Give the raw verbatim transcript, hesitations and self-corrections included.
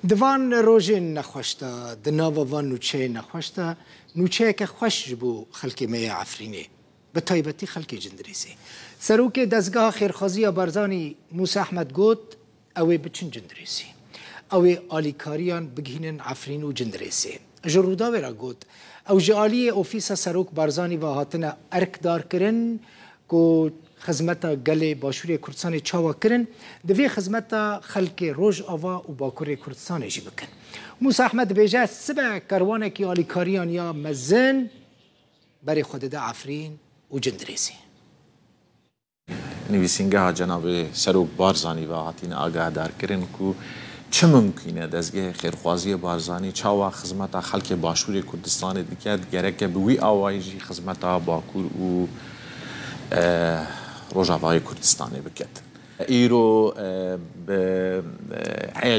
Di van rojên nexweş de, di nava van nûçeyên nexweş de, nûçeyeke xweş ji bo xelkê me yê Efrînê, bi taybetî xelkê Cindirêsê. Serokê Dezgeha Xêrxwaziya Barzanî Mûsa Ehmed got, ew ê biçin Cindirêsê. Ew ê alîkariyan bigihînin Efrîn û Cindirêsê. Ji Rûdawê re got, ew ji aliyê ofîsa Serok Barzanî ve hatine erkdarkirin ku xizmeta gelê Başûrê Kurdistanê çawa kirin, divê xizmeta xelkê Rojava û Bakurê Kurdistanê jî bikin. Mûsa Ehmed dibêje, sibe kerwanekî alîkariyan ya mezin berê xwe dide Efrîn û Cindirêsê. Nivîsîngeha Cenabê Serok Barzanî ve hatîne agahdarkirin ku çi mimkûn e dezgehê xêrxwaziyê Barzanî çawa xizmeta xelkê Başûrê Kurdistanê dike, gereke bi wî awayî jî xizmeta Bakur û, e, Rojavayê Kurdistanê biket. Îro, e, bi, e,